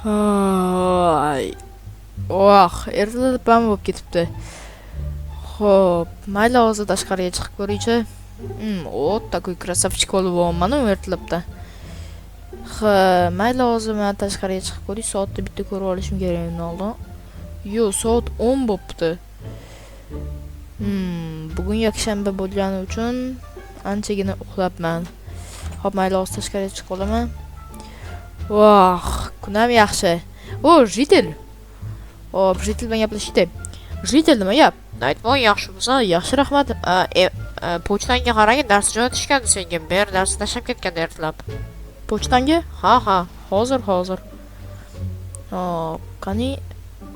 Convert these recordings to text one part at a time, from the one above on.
Ay. Oh, ertalab ham bo'lib ketibdi. Xo'p, mayli, hozir tashqariga chiqib ko'raychi. Вот такой красавчик bo'lyapman ertalabda. Ha, mayli, hozir man tashqariga chiqib ko'ray, soatni bitta ko'rib olishim kerak undan oldin. Yo'q, soat 10 bo'pti. Bugun yakshanba bo'lgani uchun anchagina uxlabman. Xo'p, mayli, hozir tashqariga chiqib olaman. Voh, kun ham yaxshi. O, житель. Hop, житель bilan gaplashaylik. Житель, nima gap? Nightboy, yaxshimisan? Yaxshi, rahmat. Pochtangga qaragin, narsa jo'natishgandi senga. Mer narsa tashlab ketgan ertalab. Pochtangga? Ha. Hozir, hozir. Hop, qani,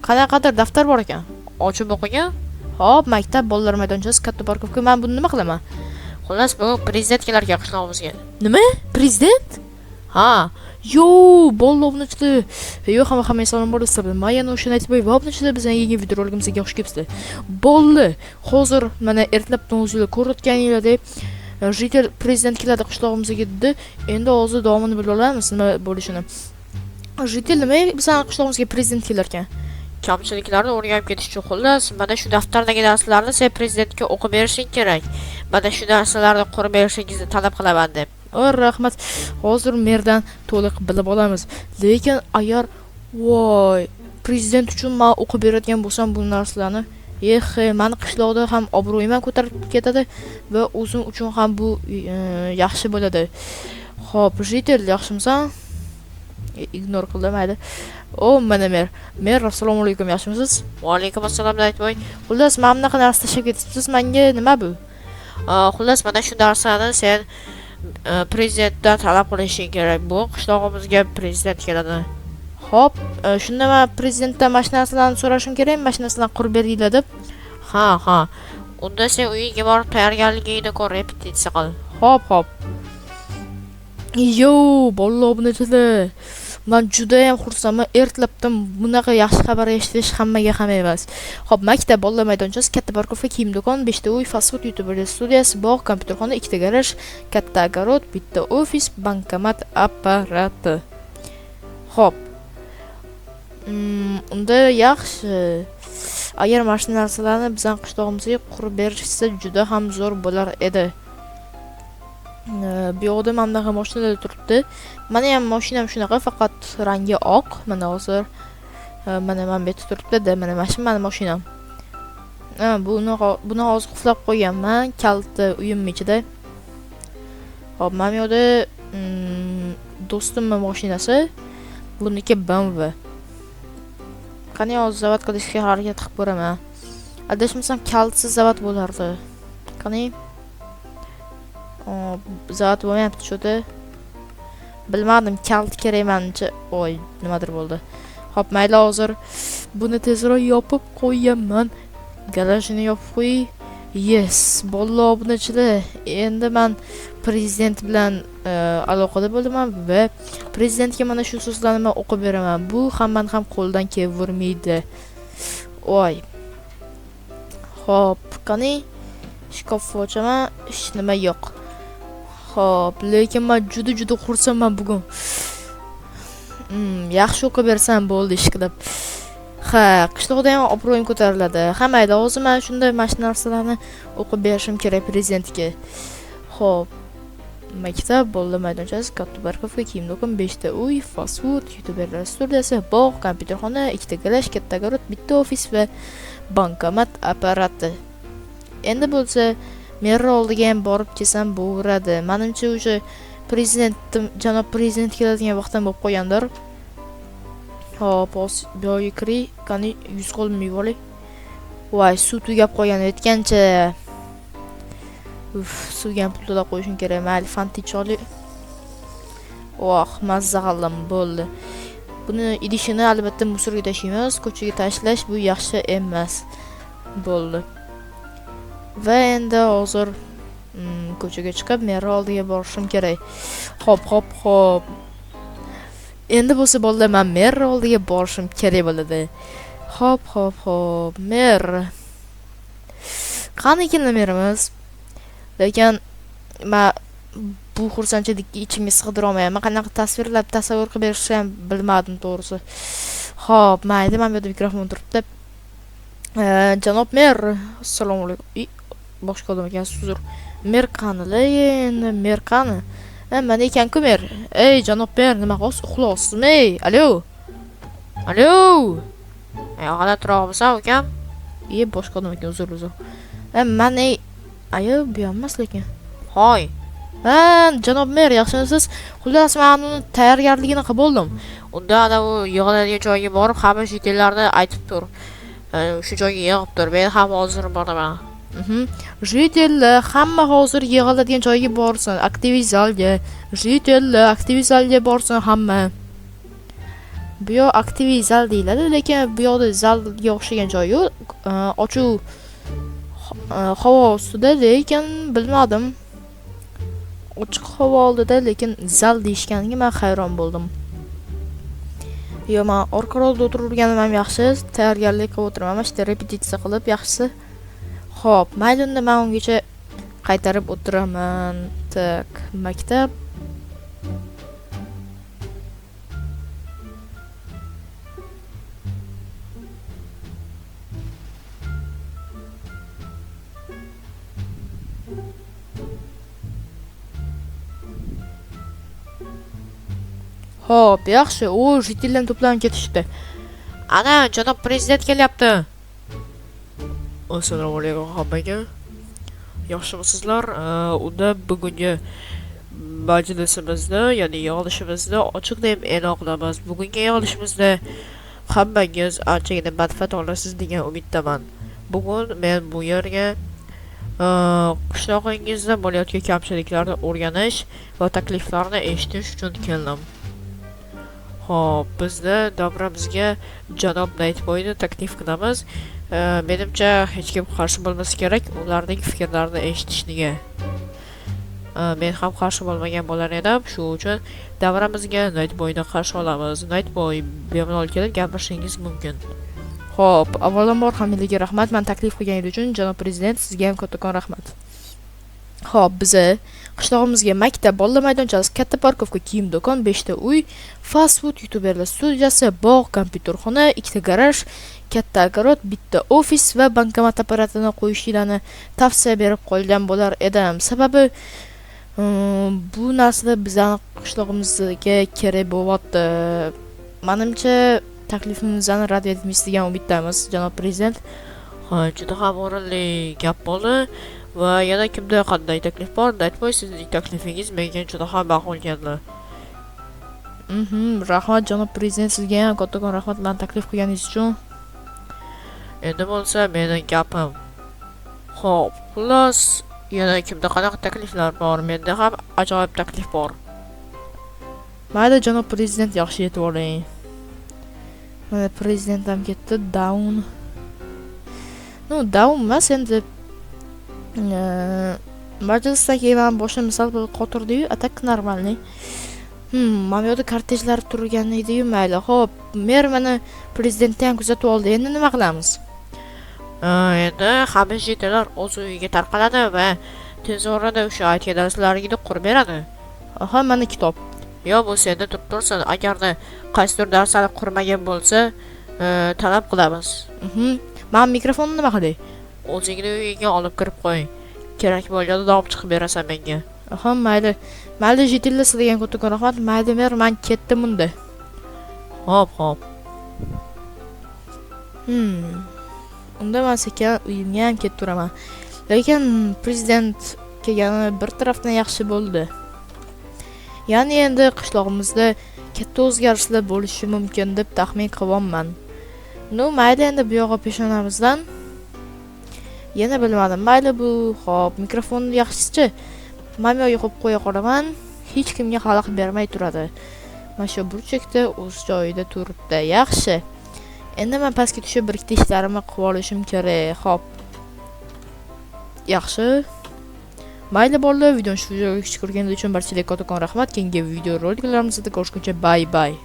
qanaqadir daftar bor ekan. Ochib o'qigin. Hop, maktab, bolalar maydonchasi, katta парковка. Men buni nima qilaman? Xullas, bugun prezident kelar ekan qishlog'imizga. Nima? Prezident? Ha. Yo, bolalar, obunachilar. Yo, hamma hamma salom bo'lasizlar. Men yana o'sha Nightboy va obunachilar, bizning yangi videoroligimizga xush kelibsizlar. Bolalar, hozir mana ertalabdan o'zinglar ko'rayotganinglardek, житель prezident keladi qishlog'imizga dedi. Endi hozir davomini bilib olamiz nima bo'lishini. Житель, nima bizning qishlog'imizga prezident kelar ekan? Kamchiliklarni o'rganib ketish uchun, xullas, mana shu daftardagi narsalarni sen prezidentga o'qib berishing kerak. Mana shu narsalarni qurib berishingizni talab qilaman deb. O, rahmat. Hozir merdan to'liq bilib olamiz. Lekin agar voy, prezident uchun men o'qib beradigan bo'lsam bu narsalarni, eh, mani qishloqda ham obro'yim ham ko'tarilib ketadi va o'zim uchun ham bu yaxshi bo'ladi. Xo'p, житель, yaxshimisan? Игнор qildi, mayli. O, mana mer. Mer, assalomu alaykum, yaxshimisiz? Va alaykum assalom, Nightboy. Xullas, mana bunaqa narsa tashlab ketibsiz menga, nima bu? Xullas, mana shu narsani sen prezidentdan talab qilishing kerak. Bu qishlog'imizga prezident keladi. Xo'p, shunda man prezidentdan mana shu narsalarni so'rashim kerakmi? Mana shu narsalarni qurib beringlar deb. Ha. Unda sen uyingga borib tayyorgarligingni ko'r, repetitsiya qil. Xo'p. Yo, bolalar, obunachilar. Man juda ham xursandman. Ertalabdan bunaqa yaxshi xabar eshitish hammaga ham emas. Xo'p, maktab, bolalar maydonchasi, katta парковка, kiyim do'kon, 5 ta uy, fast food, youtuberlar studiyasi, bog', kompyuterxona, ikkita garaj, katta огород, bitta ofis, bankomat apparati. Xo'p. Unda yaxshi. Agar mana shu narsalarni bizning qishlog'imizga qurib berishsa juda ham zo'r bo'lar edi. Bu yoqda mana bunaqa mashinalar turibdi. Mani ham mashinam shunaqa, faqat rangi oq. Mana hozir mana bu yerda turibdi-da, mana shu mani mashinam. Ha, buni hozir qulflab qo'yganman, kaliti uyimning ichida. Xo'p, mana bu yoqda do'stimning mashinasi. Buniki BMW. Qani, hozir zavod qilishga harakat qilib ko'raman. Adashmasam kalitsiz zavod bo'lardi. Qani? Hop, zavod bo'lmayapti shu. Bilmadim, kalit kerak manimcha. Oy, nimadir bo'ldi. Xo'p, mayli, hozir buni tezroq yopib qo'yaman. Garajini yopib qo'y. Yes, bolalar, obunachilar. Endi man prezident bilan aloqada bo'laman va prezidentga mana shu so'zlarni men o'qib beraman. Bu hammani ham qo'ldan kelavermaydi. Oy. Xo'p, qani? Shkafni ochaman, hech nima yo'q. Xo'p, lekin men juda-juda xursandman bugun. Yaxshi o'qib bersam bo'ldi ish qilib. Ha, qishloqda ham obro'yim ko'tariladi. Ha, mayli, hozir men shunda mana shu narsalarni o'qib berishim kerak prezidentga. Xo'p. Maktab, bolalar maydonchasi, katta парковка, kiyim do'kon, 5 ta uy, fast food, youtuberlar studiyasi, bog', kompyuterxona, ikkita garaj, katta огород, bitta ofis va bankomat apparati. Endi bo'lsa mer oldiga ham borib kelsam bo'laveradi. Menimcha, o'sha prezident, janob prezident keladigan vaqtdan bo'lib qolgandir. Hop, hozir bu yoqqa kiray, qani, yuz qo'limni yuvib olay. Voy, suv tugab qolgan aytgancha. Uf, suvga ham pul to'lab qo'yishim kerak. Mayli, fanta icha olay. Oh, mazza qildim, bo'ldi. Buni idishini albatta мусор ga tashlaymiz. Ko'chaga tashlash bu yaxshi emas. Bo'ldi. Va endi hozir ko'chaga chiqib mer oldiga borishim kerak. Hop. Endi bo'lsa bolalar, men mer oldiga borishim kerak bo'ladi. Hop. Mer. Qani ekan merimiz? Lekin men Bu xursandchilikka ichimga sig'dira olmayapman. Qanaqa tasvirlab tasavvur qilib berishni ham bilmadim to'g'risi. Xo'p, mayli, mana bu yerda mikrofon turibdi. Janob mer, assalomu alaykum. Boshqa odam ekansiz, uzr. Mer qanilar endi, mer qani? Mana ekan-ku mer. Ey, janob mer, nima qilyapsiz? Uxlayapsizmi? Ey, alo. Alo. G'alatiroqmisan ukam? Boshqa odam ekan, uzr, uzr. Mana ayo, bu ham emas lekin. Hoy. Ha, janob mer, yaxshimisiz? Xullas, men uni tayyorgarligini qilib bo'ldim. Unda ana u yig'iladigan joyga borib, hamma житель larni aytib tur. Shu joyga yig'ib tur. Men ham hozir boraman. Житель lar hamma hozir yig'iladigan joyga borsin, aktiviy zalga. Житель lar aktiviy zalga borsin hamma. Bu yoq aktiviy zal deyiladi, lekin bu yoqda zalga o'xshagan joy yo'q. Ochuv havo ustida, lekin bilmadim. Ochiq havo oldida, lekin zal deyishganiga men hayron bo'ldim. Yo, men orqaroqda o'tirganim ham yaxshi, tayyorgarlik qilib o'tiraman, mana shu yerda repetitsiya qilib yaxshisi. Xo'p, mayli, unda men ungacha qaytarib o'tiraman. Tak, maktab. Xo'p, yaxshi, u житель lar to'planib ketishdi. Ana, janob prezident kelyapti. Assalomu alaykum hammaga. Yaxshimisizlar? Unda bugungi majlisimizni, ya'ni yig'ilishimizni ochiq deb e'lon qilamiz. Bugungi yig'ilishimizda hammangiz anchagina manfaat olasiz degan umiddaman. Bugun men bu yerga qishlog'ingizda bo'layotgan kamchiliklarni o'rganish va takliflarni eshitish uchun keldim. Xo'p, bizni davramizga janob Nightboyni taklif qilamiz. Menimcha hech kim qarshi bo'lmasa kerak ularning fikrlarini eshitishniga. Men ham qarshi bo'lmagan bo'lar edim. Shu uchun davramizga Nightboyni qarshi olamiz. Nightboy, bemalol kelib gapirishingiz mumkin. Xo'p, avvalambor hammalarga rahmat. Men taklif qilganingiz uchun janob prezident, sizga ham kattakon rahmat. Xo'p, biza qishlog'imizga maktab, bolalar maydonchasi, katta parkovka, kiyim do'kon, 5 ta uy, fast food, youtuberlar studiyasi, bog', kompyuterxona, 2 ta garaj, katta огород, bitta ofis va bankomat apparatini qo'yishlarni tavsiya berib qolgan bo'lar edim. Sababi, bu narsalar bizning qishlog'imizga kerak bo'lyapti. Menimcha taklifimizni rad etmaysiz degan umiddamiz, janob prezident. Ha, juda ham o'rinli gap bo'ldi. Va yana kimda qanday taklif bor? Nightboy, sizning taklifingiz menga juda ham ma'qul keldi. Rahmat janob prezident, sizga ham kattakon rahmat meni taklif qilganingiz uchun. Endi bo'lsa meni gapim. Xo'p, xullas, yana kimda qanaqa takliflar bor? Menda ham ajoyib taklif bor. Mayli janob prezident, yaxshi yetib oling. Mana prezident ham ketdi, down. No, down emas endi. Majlisdan keyin men boshim sal bir qotirdi-yu, a так нормальный. Mana bu yerda kortejlar turgan edi-yu, mayli. Xo'p, mer mana prezidentni ham kuzatib oldi. Endi nima qilamiz? Endi hamma житель lar o'z uyiga tarqaladi va tez orada o'sha aytgan narsalaringni qurib beradi. Aha, mana kitob. Yo, bu senda turib tursin. Agarda qaysidir narsani qurmagan bo'lsa, talab qilamiz. Men mikrofonni nima qilay? O'zingni uyingga olib kirib qo'y. Kerak bo'lganda olib chiqib berasan menga. Aha, mayli. Mayli, житель lar, sizlarga ham kattakon rahmat. Mayli, mer, men ketdim unda. Xo'p, xo'p. Unda men sekin uyimga ham ketib turaman. Lekin prezident kelgani bir tarafdan yaxshi bo'ldi. Ya'ni endi qishlog'imizda katta o'zgarishlar bo'lishi mumkin deb taxmin qilyapman. No, mayli, endi bu yog'i peshonamizdan. Yana bilmadim. Mayli bu, xo'p, mikrofonni yaxshisichi mana bu yerga qo'yib qo'ya qolaman. Hech kimga xalaqit bermay turadi. Mana shu burchakda o'z joyida turibdi. Yaxshi. Endi men pastga tushib bir ikkita ishlarimni qilib olishim kerak. Xo'p. Yaxshi. Mayli bolalar, videoni shu joyga ko'rganingiz uchun barchaga kattakon rahmat. Keyingi video roliklarimizda ko'rishguncha bye bye.